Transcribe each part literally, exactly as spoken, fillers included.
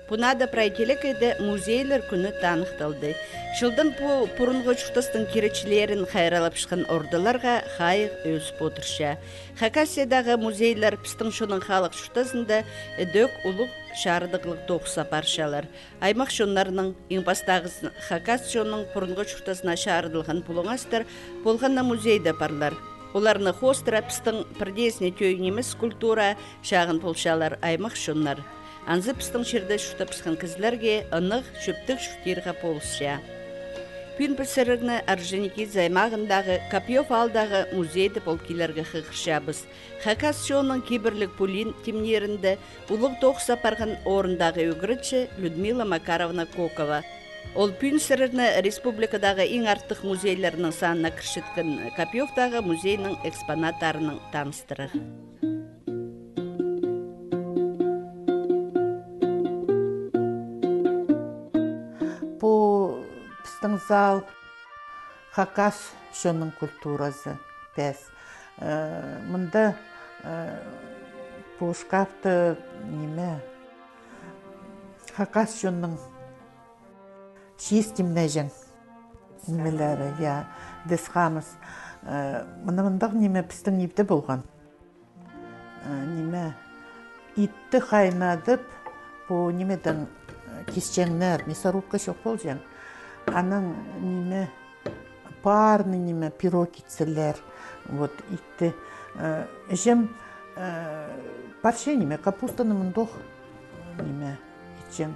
Пу наада прай телекейде музейлер кӱні таныхталды. Чылдаң пу пурунғы чуртастың киречілерін хайраллапчатхан ордаларға хайығ ӧзіп одырча. Хакасиядағы музейлер пістің чонның халых чуртазында ідӧк улуғ чарыдығлығ тоғыс апарчалар. Аймах чоннарның, иң пастағызын хакас чонның пурунғы чуртазына чарыдылған пулуңастар полған на музейде парлар. Оларны хоостыра пістің пірдеезіне тӧӧй нимес культура чағын полчалар аймах чоннар. Анзы пістің чирде чуртапчатхан кізілерге ынағ чӧптіг чуртирға полысча. Пӱӱн піс сірерні Орджоникидзе аймағындағы Копьёв аалдағы музейде пол килерге хығырчабыс. Хакас чонның кибірліг пулин тимнирінде улуғ тоғыс апарған орындағы ӱгретчі Людмила Макаровна Кокова. Ол пӱӱн сірерні республикадағы иң артых музейлернің санына кірчеткен Копьёвтағы музейнің экспонаттарынаң таныстырар. Пу пістің зал хакас чонның культуразы пес. Э, мында, э, пу шкафта ниме, хакас чонның чиис тимнеҷең нимелері, я, дес хамыс. Э, мына мындағ ниме пістің ибде полған. Э, ниме, итті хайнадып, пу нимедең, э, кисчеңнер, мясорубка чох полҷаң. Анаң ниме, парный ниме, пирог итчелер. Вот, итті. Э, іҷем, э, парча ниме, капустаны мындох, ниме, итчең.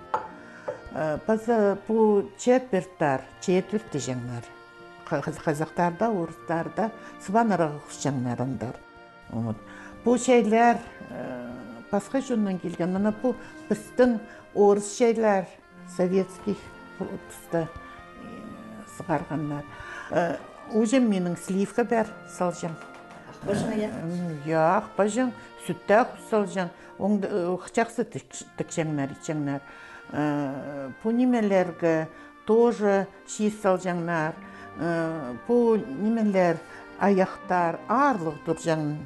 Э, паза пу четвертьтар, четверть тіҷеңнер. Ха-, хаз-, хазахтарда, орыстарда сыбанарға хосчаңнар андар. Вот. Пу чайлар, э, пасха чоннаң килген. Мына пу пістің орыс чайлар, советский пу-, туста, э, сығарғаннар. Э, іҷем минің сливка пар салҷаң. Ах паҷаң, я? М, я, ах паҷаң, сӱт тее хус салҷаң. Оң, э, чахсы тік-, тікчеңнер, итчеңнер. Э, пу нимелерге тоже чиис салҷаңнар. Э, пу нимелер, аяхтар, аарлығ турҷаң.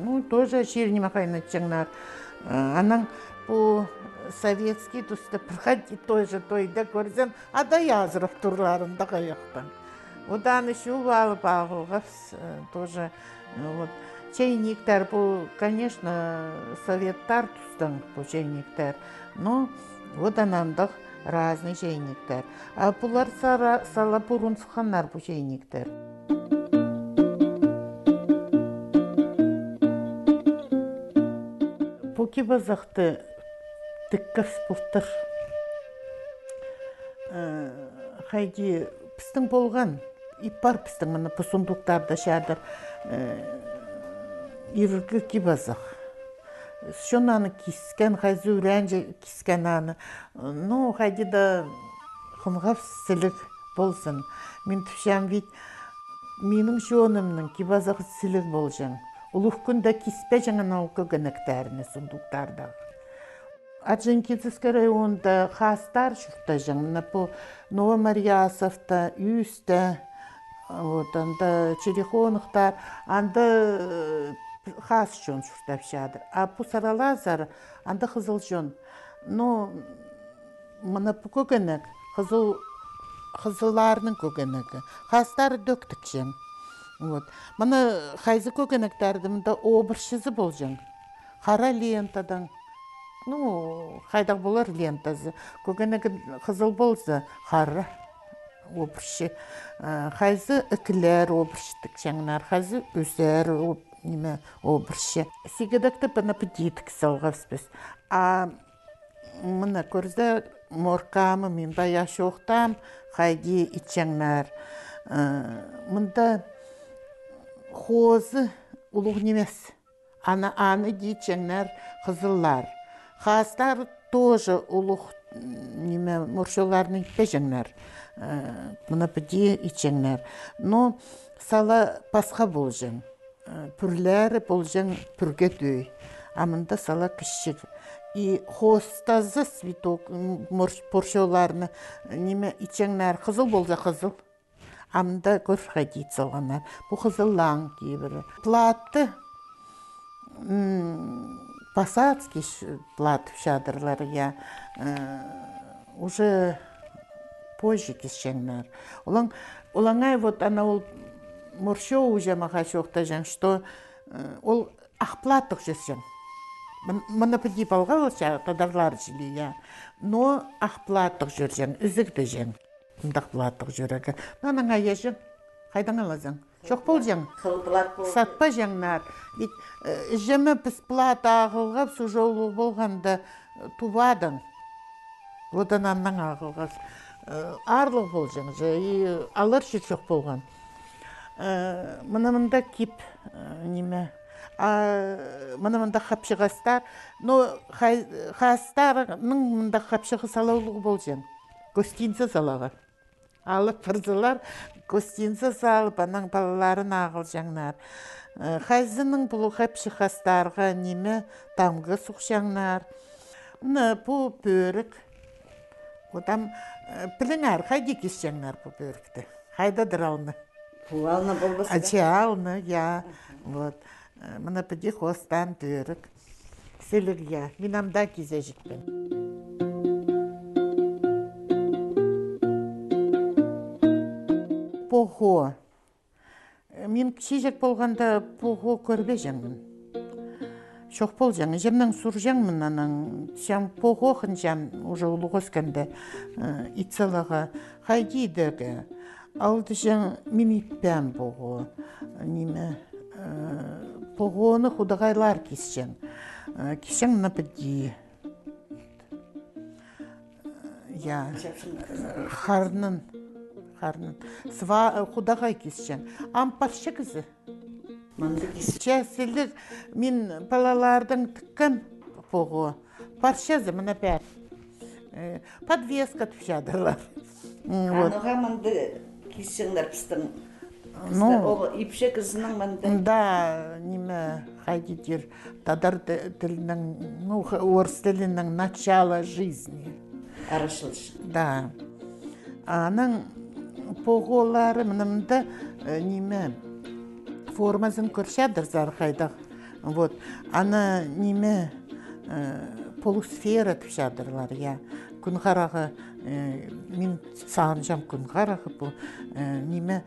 Ну, тоже чир ниме хайнатчаңнар. Э, анаң пу советский туста пір хати тоже тойда кӧрзем, адай азырап турлар андағ аяхтаң. Одаң ещё алып ағылғабыс, э, тоже. Ну вот. Чайниктер пу, конечно, советтар тустаң пу чайниктер. Но вот анандағ разный чайниктер. А пулар сара-, сала пурун сыхханнар пу чайниктер. Пу кип-азахты тіккебіс пултыр. Э, хайди пістің полған, и пар пістің, мына, пу сундуктарда чадыр, э, иргі кип-азах. Чон аны кискен, хайзы ӱренҷе кискен аны. Ну, хайди даа хынғабыс сіліг ползын. Мин тіпчем, ведь минің чонымның кип-азағы сіліг полҷаң. Улуғ кӱнде киспеҷең ана ол кӧгенектерні сундуктардағы. Орджоникидзевский районда хаастар чуртаҷаң. Мына пу Новомарьясовта, Ӱӱсте, вот, анда Черехоновтар, анда, э, хаас чон чуртапчадыр. А пу Саралазар, анда хызыл чон. Ну, мына пу кӧгенек, хызыл, хызылларның кӧгенегі. Хаастары дӧк тікчең. Вот. Мына хайзы кӧгенектерді мында обырчызы полҷаң. Хара лентадаң. Ну, хайдағ полар лентазы. Кӧгенегі хызыл полза, хара обырчы. Э, хайзы ікілер обырчы тікчеңнер, хайзы ӱзер об-, ниме, обырчы. Сигедекті пана піди тік салғабыс піс. А мына кӧрзе, моркамы, мин пая чоохтаам, хайди итчеңнер. Э, мында хозы улуғ нимес. Аны, аны даа итчеңнер хызыллар. Хаастар тоже улуғ, м, ниме, морчоларны итпеҷеңнер. Э, мына піди итчеңнер. Но сала пасха полҷаң. Э, пӱрлері полҷаң пӱрге тӧӧй. А мында сала кічіг. И хостазы цветок, м, морч-, порчоларны, ниме, итчеңнер. Хызыл полза, хызыл. Амда кӧр хайди ит салғаннар. Пу хызыллаң кибірі. Платты, м, Посадский плат тіпчадырлар, я, уже позже кисчеңнер. Олаң, олаңай вот ана ол морчо уже мағаа чоохтаҷаң, что ол ах платтығ чӧрҷең. Мына піди палғалча тадарлар чіли, я. Но ах платтығ чӧрҷең, ізігдеҷең. Мындағ платтығ чӧрерге. Мына аяҷаң, хайдаң алазың? Чох полҷаң. Сатпаҷаңнар. Ведь іҷеме піс плат ағылғабыс уже улуғ полғанда, тубадаң. Вот аннаң ағылғабыс. Аарлығ полҷаң же, и алар чир чох полған. Мына мында кип, ниме. А мына мында хапчығ хастар. Но хастарның мында хапчығы салаулығ полҷаң. Гостинца саларға. Алып пырзылар, гостинца салып, анаң палаларын ағылҷаңнар. Хайзының пу хапчығ хастарға ниме, тамғы сухчаңнар. Мына пу пӧрік. Отам, піліңер, хайди кисчеңнер пу пӧрікті? Хайдадыр алны? Пу алны полбас па? Ача алны, я. Вот. Мына піди хоостаан пӧрік. Сіліг, я. Мин ам даа кизеҷікпін. Похо. Мин кічіҷек полғанда похо кӧрбеҷеңмін. Чох полҷаң, іҷемнең сурҷаңмын анаң, тіҷең, похо хынҷаң уже улуғ ӧскенде ит саларға, хайди идерге. Ол тіҷең, мин итпеем похо. Ниме, похоны худағайлар кисчең. Кисчең на піди. Я. Харнын. Харнын. Сва, худағай кисчең. Ам парча кізі. Мында кис. Че сіліг, мин палалардаң тіккем похо. Парчазы мына пеер. Подвеска тіпчадырлар. Вот. Анаға мында кисчеңнер пістің. Ну, ол ипчі кізінің мында. Да, ниме, хайди тир, тадар тілінің, ну, орыс тілінің начало жизни. Арачылчы. Да. Аның похолары мынымда, ниме, формазын кӧрчедірзер хайдағ. Вот. Аны ниме, полусфера тіпчадырлар, я. Кӱн харағы, мин сағынчам, кӱн харағы пу, ниме,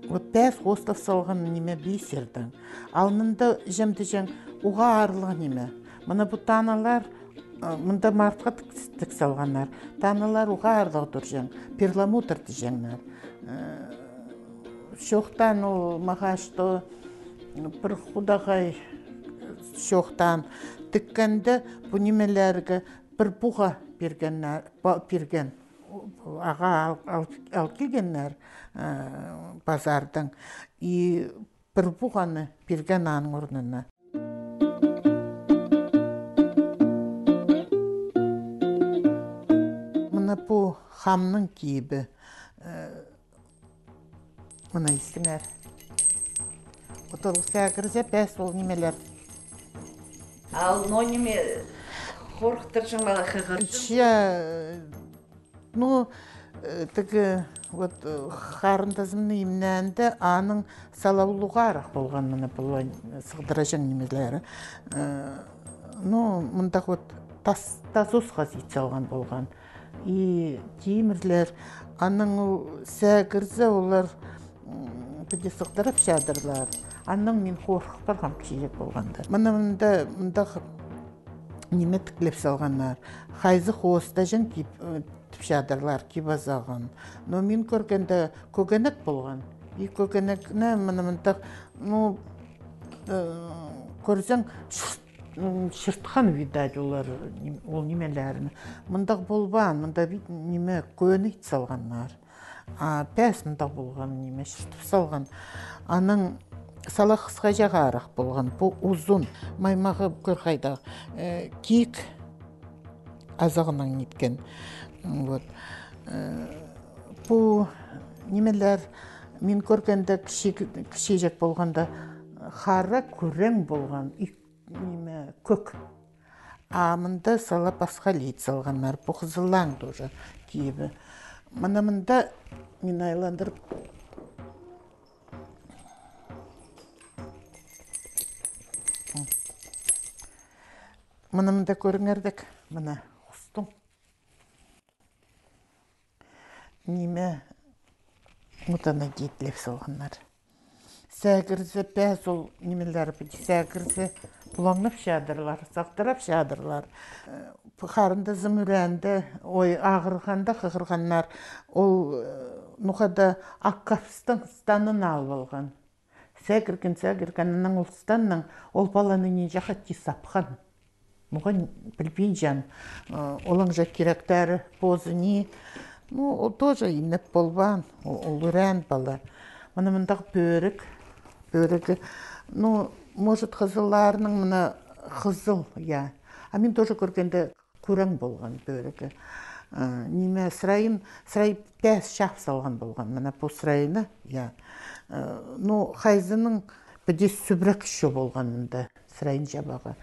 вот пес хостап салған ниме бисердең. Алнында чемдіҷең уғаа аарлығ ниме. Мына пу таналар, мында мартха тік, тік салғаннар. Таналар уғаа аарлығ турҷаң, перламутр тіҷеңнер. Чоохтаан ол мағаа, что пір худағай чоохтаан, тіккенде пу нимелерге пір пуға пиргеннер, па-, пирген. Ағаа ал, ал, ал килгеннер пазардаң. И пір пуғаны пирген аның орнына. Мына пу хамның кибі. Мына истіңер. Отыр сәгірзе пес ол нимелер. Ал но ниме хорыхтырҷаң ба, хығырҷаң ба? Че, ну, тігі, вот, харындазымны имнеенде, аның салаулығ арах полған, мына, пулай сығдыраҷаң нимелері. Ну, мындағ вот тас, тас осхас ит салған полған. И тимірлер, анаң ол сәгірзе, олар піди сығдырапчадырлар. Анаң мин хорых парғам кічіҷек полғанда. Мына мында, мындағ ниме тіклеп салғаннар. Хайзы хостаҷаң кип, тіпчадырлар, кип азағын. Но мин кӧргенде кӧгенек полған. И кӧгенекні мына мындағ, ну, кӧрзең, чыртхан, видать, олар ол нимелерні. Мындағ полбаан, мында вид ниме кӧні ит салғаннар. А пес мындағ полған, ниме чыртып салған. Анаң сала хысхаҷағ арах полған. Пу узун, маймағы кӧр хайдағ, киик азағынаң ниткен. Вот. Пу нимелер мин кӧргенде кічі-, кічіҷек полғанда хара кӱрең полған, ик ниме, кӧк. А мында сала пасха лит салғаннар, пу хызыллаң тоже кибі. Мына мында мин айландырып. Мына мында кӧріңердек, мына хустың. Ниме, вот ана дее тілеп салғаннар. Сәгірзе пе, сол нимелер пе, сәгірзе, пулаңнап чадырлар, сахтырап чадырлар. Э, харындазым ӱренді, ой, ағырғанда хығырғаннар. Ол, э, ноға-да ак капыстың станын алып алған. Сәгірген, сәгірген, анаң ол станнаң ол паланы нинҷе хати сапхан. Мағаа пілбинчем, э, олаңҷа киректері позы ни. Ну, ол тоже инеп полбаан, о-, ол ӱреен пала. Мына мындағы пӧрік, пӧрігі, ну, может, хызылларының мына хызыл, я. А мин тоже кӧргенде кӱрең полған пӧрігі. Э, ниме, сырайын, сырай пес чаап салған полған, мына пу сырайыны, я. Э, ну, хайзының піди сӱбірек чо полған мында. Сырайын чабағы.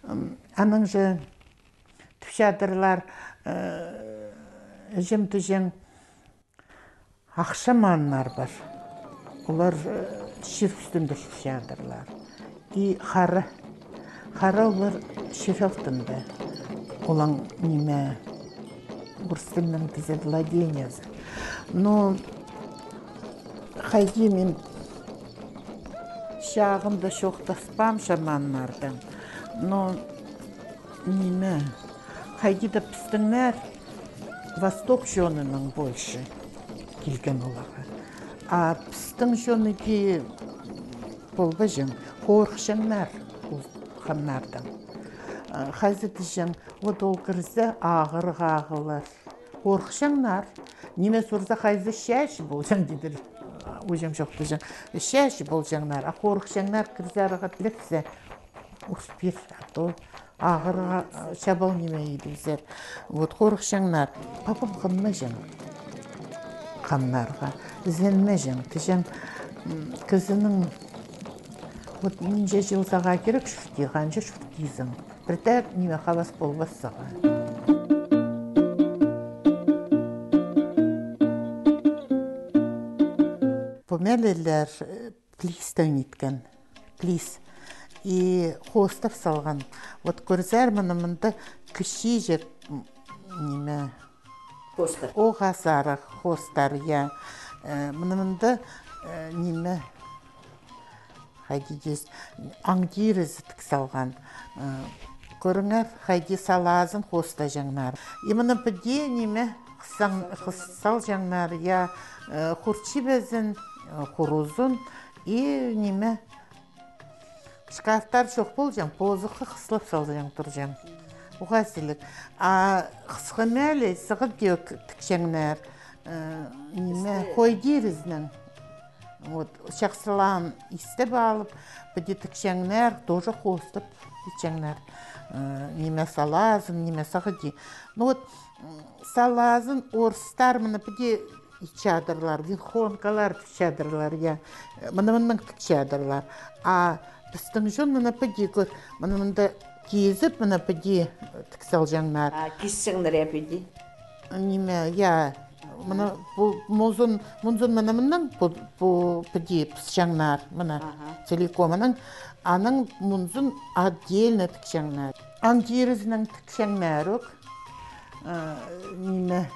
М, анаң же тіпчадырлар, э, іҷем тіҷең, ах шаманнар пар. Олар, э, чир ӱстӱнде чурчадырлар. И хара. Хара олар чир алтында. Олаң ниме, орыс тілінең тізе владениезі. Но хайди мин чағында чоохтаспаам шаманнардаң. Но ниме, хайди даа пістіңнер восток чонының больше килген оларға. А пістің чоны дее полбаҷаң, хорыхчаңнар ол хамнардаң. А, хайзы тіҷең, вот ол кірзе, ағырығ ағылар. Хорыхчаңнар. Ниме сурза, хайзы чаачы полҷаң, тидір. Уҷам чох тіҷең. Чаачы полҷаңнар, а хорыхчаңнар кірзе, арығға тілепсе, успир, а то ағырға, а, чабал ниме идібізер. Вот хорыхчаңнар. Пабам хынмаҷаң хамнарға, ізенмеҷең. Тіҷең, м, кізінің вот нинҷе чыл сағаа кирек чуртирға, анҷа чуртирзың. Пірдее ниме хабас полбас сағаа. Пу мелелер, э, плистең иткен. Плис. И хоостап салған. Вот кӧрзер, мына мында кічіҷек, м, ниме. Хоостар. Оғаа сарығ хоостар, я. Э, мына мында, э, ниме. Хайди дее, аң тирізі тік салған. Э, кӧріңер, хайди салазын хоостаҷаңнар. И мына піди ниме, хыссаң, хыс-, салҷаңнар, я, э, хур чибезін, э, хур узын, и ниме, шкафтар чох полҷаң, позы хыслап салҷаң турҷаң. Уғаа сіліг. А хысха мелі сығат тӧк тікчеңнер, э, ниме, хой тирізінең. Вот, чахсылаан истеп алып, піди тікчеңнер, тоже хоостап итчеңнер. Э, ниме салазын, ниме сағыди. Ну вот, м, салазын орыстар мына піди итчадырлар, вилхонкалар тікчадырлар, я. Мына мыннаң тікчадырлар. А пістің чон мына піди кӧр, мына мында кизіп, мына піди тік салҷаңнар. А, кисчеңнер, я, піди. Ниме, я, мына пу музын, мунзын мына мыннаң пу, пу піди пысчаңнар, мына. Аха. Целиком анаң, анаң мунзын отдельно тікчеңнер. Аң тирізінең тікчеңнер ӧк. Э, ниме,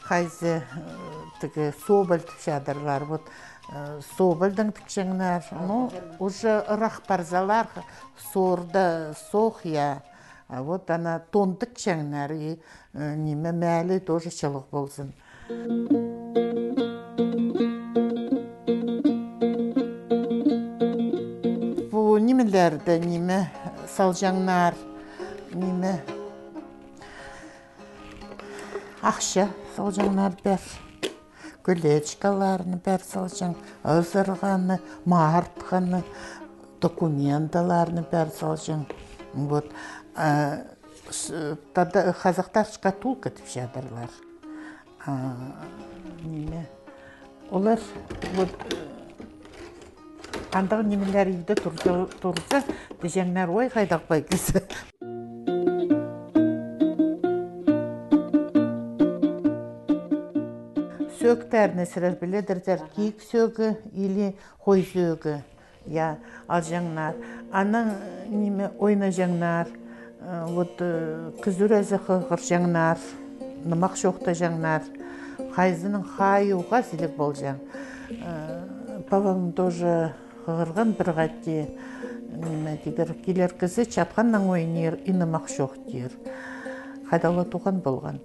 хайзы, э, тігі соболь тіпчадырлар, вот, э, собольдаң тікчеңнер. Ну, уже ырах парзалар, сорда соох, я. А вот ана тон тікчеңнер, и, э, ниме, мелі тоже чылығ ползын. Пу нимелерді, ниме, салҷаңнар, ниме, ахча салҷаңнар пеер. Колечкаларны пеер салҷаң, ызырғаны, мартханы, документаларны пеер салҷаң. Вот. А, с-, тада хазахтар шкатулка тіпчадырлар. А, ниме? Олар, вот, андағ нимелер иде турза, турза, тіҷеңнер, ой, хайдағ пай кізі. Сӧӧктерні сірер піледірзер, киик сӧӧгі или хой сӧӧгі. Я, алҷаңнар. Анаң, ниме, ойнаҷаңнар. Э, вот, э, кізі ӱрезі хығырҷаңнар, нымах чоохтаҷаңнар, хайзының хайы уғаа сіліг полҷаң. Э, пабам тоже хығырған пір хати, ниме тидір, килер кізі чатханнаң ойнир и нымах чоохтир. Хайдағ-ла туған полған.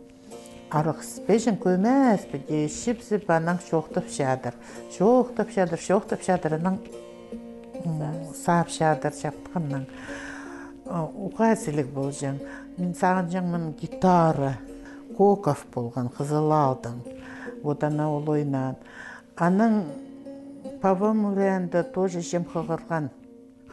Арығ іспеҷең, кӧмес піди, чібізіп, анаң чоохтапчадыр. Чоохтапчадыр, чоохтапчадыр, анаң, м, саапчадыр чатханнаң. Э, уғаа сіліг полҷаң. Мин сағынҷаңмын, гитара, Коков полған, Хызыл аалдаң. Вот ана ол ойнаан. Анаң пабам ӱреенде тоже чем хығырған.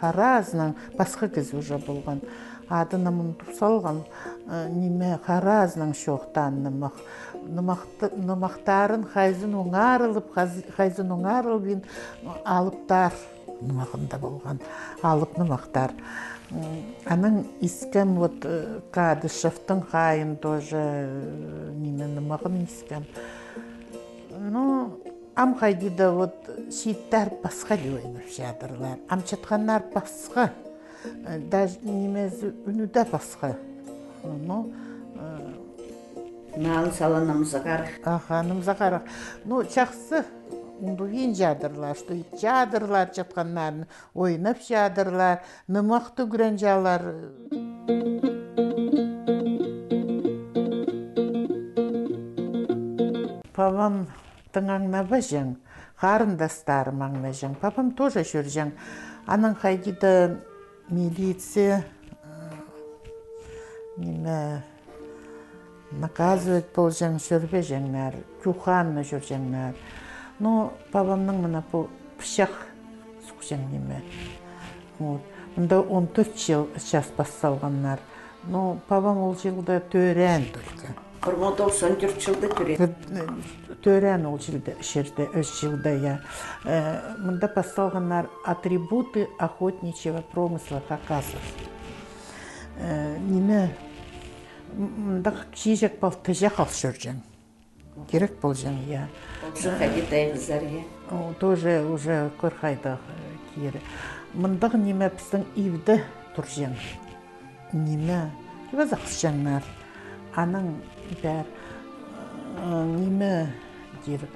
Хараазынаң, пасха кізі уже полған. Адын ам ундуп салғам, э, ниме, хараазынаң чоохтаан нымах. Нымахты-, нымахтарын хайзын оңарылып, хаз-, хайзын оңарылып, ин алыптар нымахында полған. Алып нымахтар. М, анаң искем, вот, э, Кадышевтің хайын тоже, э, ниме, нымағын искем. Ну, ам хайди даа вот чииттер пасха даа ойнапчадырлар. Ам чатханнар пасха. Э, даже нимезі, ӱні дее пасха. Ну, э, малын сала нымзағарах. Аха, нымзағарах. Ну, чахсы, ундуғинчадырлар, что итчадырлар чатханнарын, ойнапчадырлар, нымахты ӱгренчелер. Пабам тың аңнабаҷаң, харындастарым аңнаҷаң. Пабам тоже чӧрҷең. Анаң хайди даа милиция, э, ниме, наказывать полҷаң, чӧрбеҷеңнер, чуханны чӧрҷеңнер. Ну, пабамның мына пу пычах сухчаң ниме. Вот. Мында он тӧрт чыл час пас салғаннар. Но пабам ол чылда тӧреен только. Пір муң тоғыс чӱс он тӧрт чылда тӧреен. Тӧреен ол чылда, чирде, ӧс чылда, я. Э, мында пас салғаннар атрибуты охотничьего промысла хакасов. Э, ниме, м-, мында кічіҷек пал тіҷе хал чӧрҷең. Кирек полҷаң, я. Тоже хайди тайғазар, я. О, тоже уже кӧр хайдағ, э, кире. Мындағ ниме пістің ибде турҷаң. Ниме, кибе сахсчаңнар. Анаң пеер, э, ниме тир,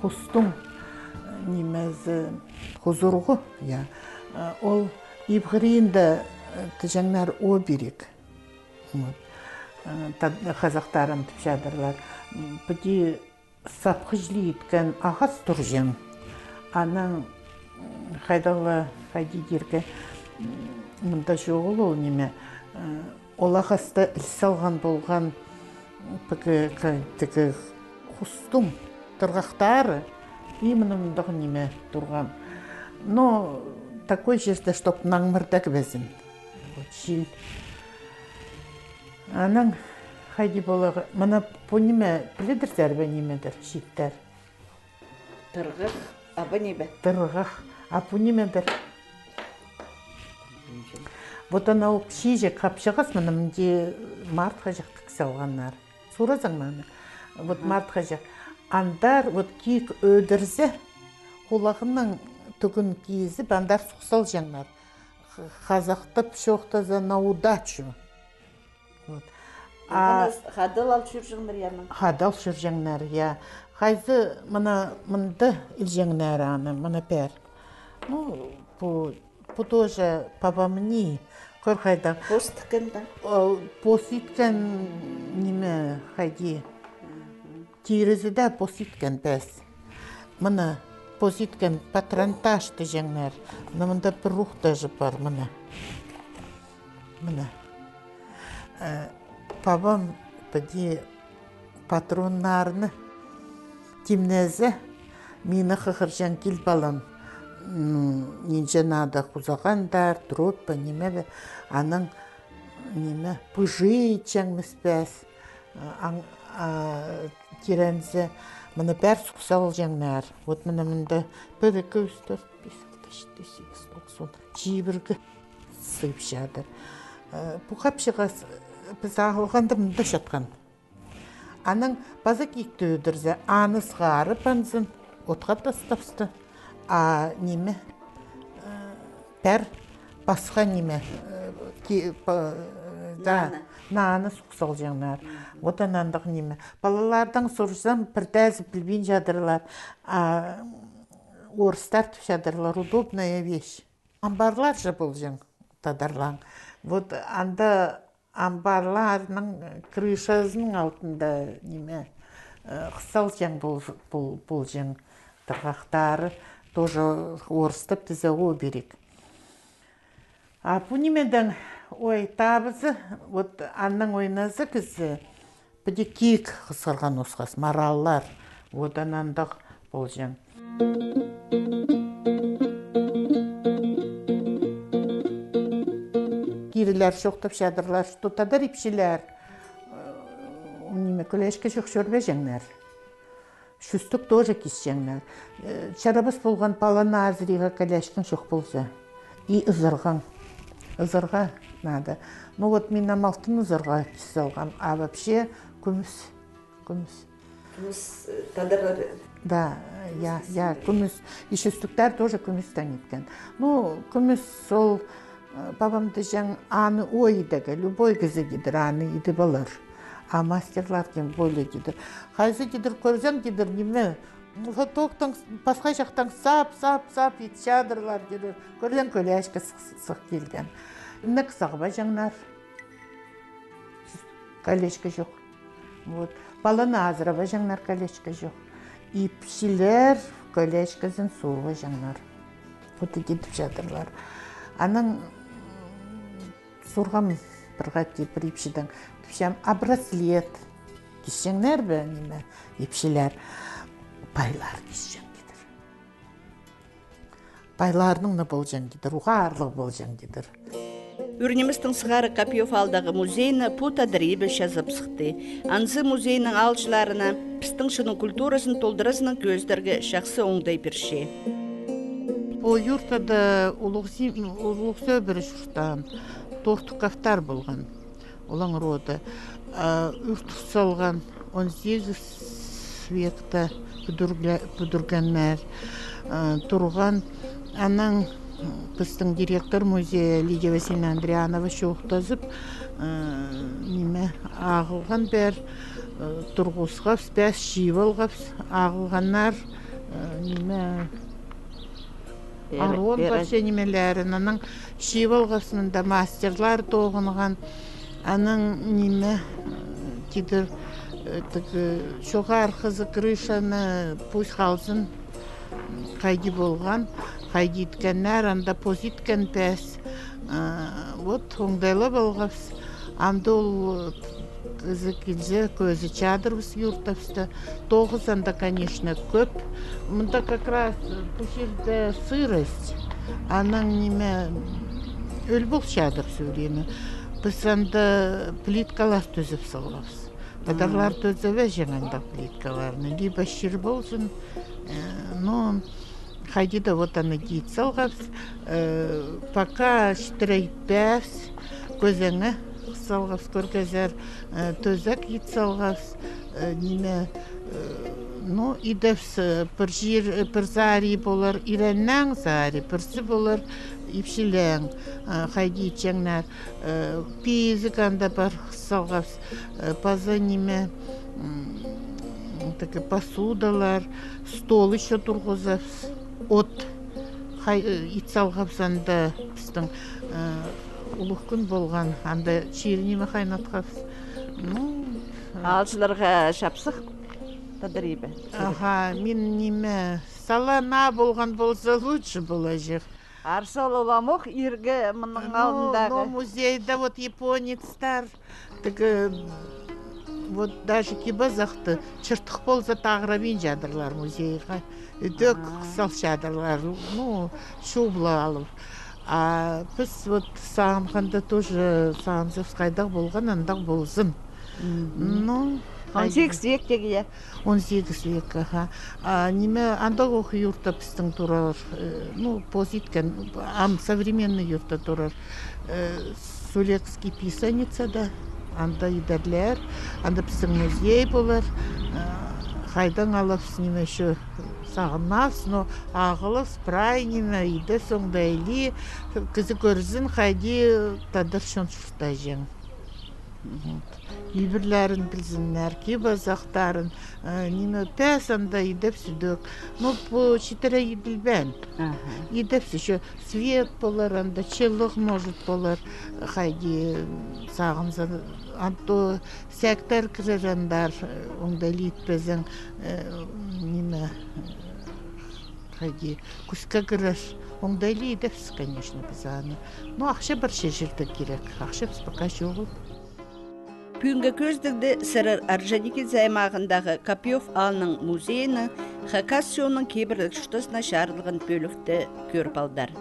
хустың, э, нимезі, хузурғы, я. Э, ол иб хыринда, э, тіҷеңнер оберег. Вот. Э, та-, хазахтар ам тіпчадырлар. М, піди сапхы чіли иткен ағас турҷаң. Анаң, м, хайдағ-ла, хайди тирге, м, мында чоғыл ол ниме, э, ол ағаста іліс салған полған, м, пігі, ка-, тігі хустың тырғахтары, и мына мындағ ниме турған. Но такой чирде, чтоб наңмыр даа кібезін. Вот, чил. Анаң хайди поларға, мына пу ниме, піледірзер бе, нимедір, чииттер? Тырғах, а пу ниме? Тырғах, а пу нимедір? Вот ана ол кічіҷек хапчағас, мына мында март хаҷах тік салғаннар. Суразаң ма аны? Вот март хаҷах. Андар вот киик ӧдірзе, хулағының тӱгін кизіп, андар сух салҷаңнар. Х-, хазахтап чоохтаза, на удачу. Вот. А хадал ал чӧрҷеңнер, я ма? Хадал чӧрҷеңнер, я. Хайзы мына мында ілҷеңнер аны, мына пеер. Ну, пу, пу тоже пабамның, кӧр хайдағ. Пос тіккен, да? Ол пос иткен ниме, хайди. Тирізі дее пос иткен піс. Мына пос иткен патронтаж тіҷеңнер. Мына мында пір ухтажы пар, мына. Мына. Э, пабам піди патроннарны тимнезе, мині хығырҷаң: кил, палам, м, нинҷе надо, хузағандар, дробь па, ниме бе, анаң ниме, пыжи итчеңміс піс. Аң, а, тирензе, мына пеер сух салҷаңнар. Вот мына мында пір, ікі, ӱс, тӧрт, пис, алты, читі, сигіс, тоғыс, он. Чибіргі сыыпчадыр. Э, пу хапчағас, э, піс ағылғанда мында чатхан. Анаң паза киикті ӧдірзе, аны сығарып анзын, отха тастапсты. А ниме, э, пеер пасха ниме, э, Ки-, па-, да, наны. Наны суғ салҷаңнар. Вот аннаң андағ ниме. Палалардаң сурзам, пірдеезі пілбин чадырлар. А орыстар тіп чадырлар, удобная вещь. Амбарлар же полҷаң тадарлаң. Вот анда амбарларның крышазының алтында ниме, э, хыс салҷаң пол-, пол-, полҷаң тырғахтары, тоже орыстап тізе оберег. А пу нимедең, ой, табызы, вот аннаң ойназа кізі, піди киик хысхырған осхас, мараллар, вот аннаң андағ полҷаң. Кирілер чоохтап чадырлар, что тадар ипчілер, э, ниме, кӧлешке чох чӧрбеҷеңнер. Чӱстӱк тоже кисчеңнер. Э, чарабас полған паланы азырирға кӧлешкең чох полза. И ызырғаң. Ызырға надо. Ну вот мин ам алтын ызырға кис салғам, а вообще кӱмӱс. Кӱмӱс. Кӱмӱс, э, тадарлар. Да, я, я, кӱмӱс. И чӱстӱктер тоже кӱмӱстең иткен. Ну, кӱмӱс ол Э, пабам тіҷең, аны ой идерге, любой кізі кидір, аны идіп алар. А мастерлар тем более кидір. Хайзы кидір, кӧрзең кидір, ниме, лотоктаң, пасха чахтаң сап, сап, сап ит чадырлар кидір. Кӧрзең, кӧлешке сых, сых килген. Інек сағбаҷаңнар. Кӧлешке чох. Вот. Паланы азырабаҷаңнар, кӧлешке чох. Ипчілер кӧлешкезін сурбаҷаңнар. Вот идіп чадырлар. Анаң сурғам пір хати пір ипчідең. Тіпчем, а браслет кисчеңнер бе, ниме, ипчілер? Пайлар кисчең кидір. Пайларның на полҷаң кидір, уғаа аарлығ полҷаң кидір. Ӱр ниместің сығара Копьёв аалдағы музейні пу тадар ибі чазап сыхты. Анзы музейнің аалҷыларына пістің чонның культуразын толдыразынаң кӧзідерге чахсы оңдай пирче. Пу юртада улуғ сим-, улуғ сӧбіре чуртаан Тортуковтар полған. Олаң роды. А, ӱр тур салған он сигіс векте пӱдірге-, пӱдіргеннер, а, турған. Анаң пістің директор музея Лидия Васильевна Андрианова чоохтазып, а, ниме, ағылған пеер, а, турғысхабыс, піс чыып алғабыс, ағылғаннар, а, ниме, Пеер, арон пеер. Парча нимелерін, анаң чыып алғабыс, мында мастерлар тоғынған, анаң ниме, кидір, э, тігі, чоғархызы крышаны пусть халзын, хайди полған, хайди иткеннер, анда пос иткен піс. А, вот, оңдайлап алғабыс. Амды ол, э, кізі килзе, кӧзіт чадырбыс юртабыста. Тоғыс анда, конечно, кӧп. Мында как раз, э, пу чирде сырость. Анаң ниме, ӧл пол чадыр всё время. Піс анда плиткалар тӱзеп салғабыс. Тадарлар тӱзебеҷең анда плиткаларны. Либо чир ползын, э, ну, хайди даа вот аны киит салғабыс, э, пока читіре итпеебіс, кӧзеңе салғабыс, кӧргезер, э, тӧзек ит салғабыс, э, ниме, э, ну, идебіс, э, пір чир, э, пір сари полар, иреннең сари, пірсі полар, ипчілең, э, хайди итчеңнер, э, пизік анда пар салғабыс, э, паза ниме, м, таки посудалар, стол ещё турғызабыс. От хай-, э, ит салғабыс анда пістің, э, улуғ кӱн полған, анда чир ниме хайнатхабыс. Ну, э, аалҷыларға чапсых тадар ибі. Аха, мин ниме, сала наа полған полза, лучше полаҷых. Арса ол уламох ирге мының, ну, алдындағы. Ну, музейде вот японецтер, тігі, вот даже кип-азахты чыртых полза тағырабин чадырлар музейға. Ідӧк, ага, хыс салчадырлар, ну, чубла алып. А піс вот сағынғанда тоже сағынзабыс, хайдағ полған, андағ ползын. Мгм. Ну, он сигіс вектегі, я? Он сигіс век, аха. А, ниме, андағ ох юртта пістің турар, э, ну, пос иткен, ам современный юртта турар. Э, Сулекский писаницада, анда идерлер, анда пістің музей полар. Э, хайдаң алабыс, ниме, ещё Сағынмас, но ағылыс прай ниме идес оңдайлы, кізі кӧрзін, хайди тадар чон чуртаҷаң. Вот. Ибірлерін пілзіннер, кип-азахтарын, э, ниме, пес анда идеп сӱдӧк. Ну, пу читіре иділбеен. Аха. Идеп сӱ-, чё, свет полар, анда чылығ, может, полар, хайди сағынза, ан то сектер кірер андар, э, оңдайлы итпезең, э, ниме, э, хайди, кӱске кірер. Оңдайлы идебіс, конечно, піс аны. Но ахча пар чирде кирек. Ахчабыс пока чоғыл. Пӱӱнгі кӧзідігде сірер Орджоникидзе аймағындағы Копьёв аалның музейінің хакас чонының кибірлік чуртазына чарыдылған пӧлікті кӧріп алдар.